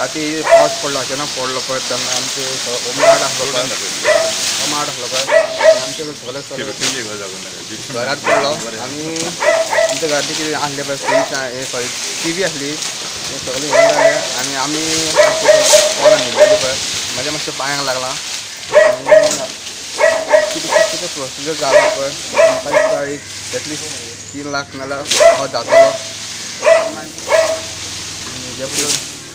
राती पावस पडलो अचानक पडलो पळय तेन्ना आमचे माड आसलो पळय माड आसलो पळय आमचे सगळे सगळे घरात पडलो आनी आमच्या घरांत कितें आसलें पळय फ्रीज सॉरी टीवी आसली तें सगळें हें जालें आनी आमी कोणाक न्हिदलेली पळय म्हज्या मातशें पांयांक लागलां आनी कितें कितें प्रोसिजर जाला पळय म्हाका दिसता एक एटलिस्ट 3 लाख नाल्यार हो जातलो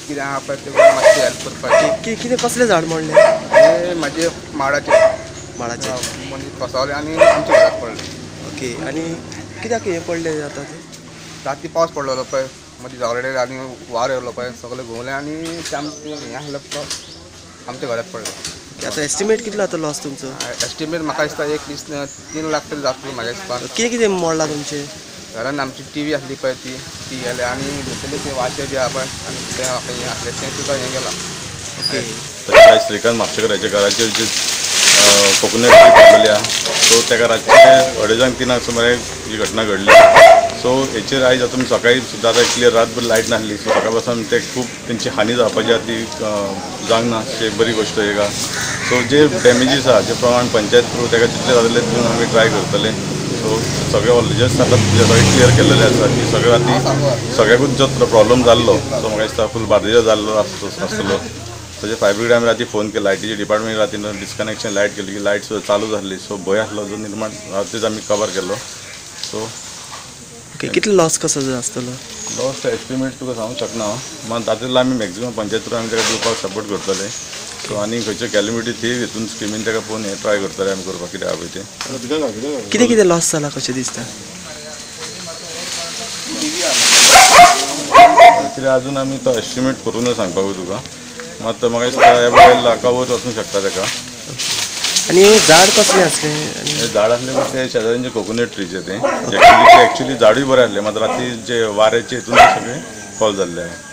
कितें आहा पळय तें मातशें हेल्प करपाचें. कितें कसलें झाड मोडलें? हें म्हाजें माडाचें माडाचें मदीं कोसळ्ळें आनी आमच्या घरात पडलें. ओके आनी कित्याक हें पडलें आतां तें? राती पावस पडलेलो पळय मदीं झगडे आनी वारो येयलो पळय सगळें घुंवलें आनी तें आमचें हें आसलें पळय आमच्या घरात पडलें. आतां एस्टिमेट कितलो आतां लॉस तुमचो? एस्टिमेट म्हाका दिसता एक दीस 3 लाख तरी जातलो म्हाज्या हिसपान. कितें कितें मोडलां तुमचें? घरान आमची टीवी आसली पळय ती ती गेली आनी भितरले ते वाशे बी आहा पळय आनी तें म्हाका हें आसलें तें सुद्दां हें गेलां. ओके तशें आयज श्रीकांत म्हापशेकराच्या घराचेर जे कोकोनट ट्री पडलेली आहा सो ताका रातचे 2:30 3 सुमारे ही घटना घडली. सो हेचेर आयज आतां सकाळी सुद्दां आतां क्लियर रातभर लायट नासली सो सकाळ पासून ते खूब तेंची हानी जावपाची आहा ती जावंक ना अशी बरी गोश्ट एक आहा. सो जे डॅमेजीस आहा जे प्रमाण पंचायत थ्रू ताका जितले जातले तितून आमी ट्राय करतले. सो सगळे हॉलेजस आतां सगळे क्लियर केल्लेले आसा की सगळे राती सगळ्याकूच जो प्रॉब्लम जाल्लो सो म्हाका दिसता फूल बार्देजा जाल्लो आसतलो. तशें फायर ब्रिगेड आमी राती फोन केलो लायटीच्या डिपार्टमेंट रातीन डिस्कनेक्शन लायट केली की लायट सुद्दां चालू जाल्ली सो भंय आसलो जो निर्माण रातीच आमी कवर केलो. सो ओके कितलो लॉस कसो आसतलो? लॉस एस्टिमेट तुका सांगूंक शकना हांव मात तातूंतलो आमी मॅक्झिमम पंचायत थ्रू आमी ताका दिवपाक सपोर्ट करतले. सो आनी खंयच्यो कॅलिमिटी ती हितून स्किमीन ताका पळोवन हें ट्राय करतले आमी करपाक कितें आहा पळय तें. कितें कितें लॉस जाला कशें दिसता? कित्याक अजून आमी तो एस्टिमेट करूनच सांगपाक तुका मात म्हाका दिसता हे पळय लाखा वयर वचूंक शकता ताका. आनी झाड कसलें आसलें? हें झाड आसलें पण ते शेजाऱ्यांचे कोकोनट ट्रीचें तें एक्चुली झाडूय बरें आसलें मात राती जे वाऱ्याचे हितून सगळें फॉल जाल्लें.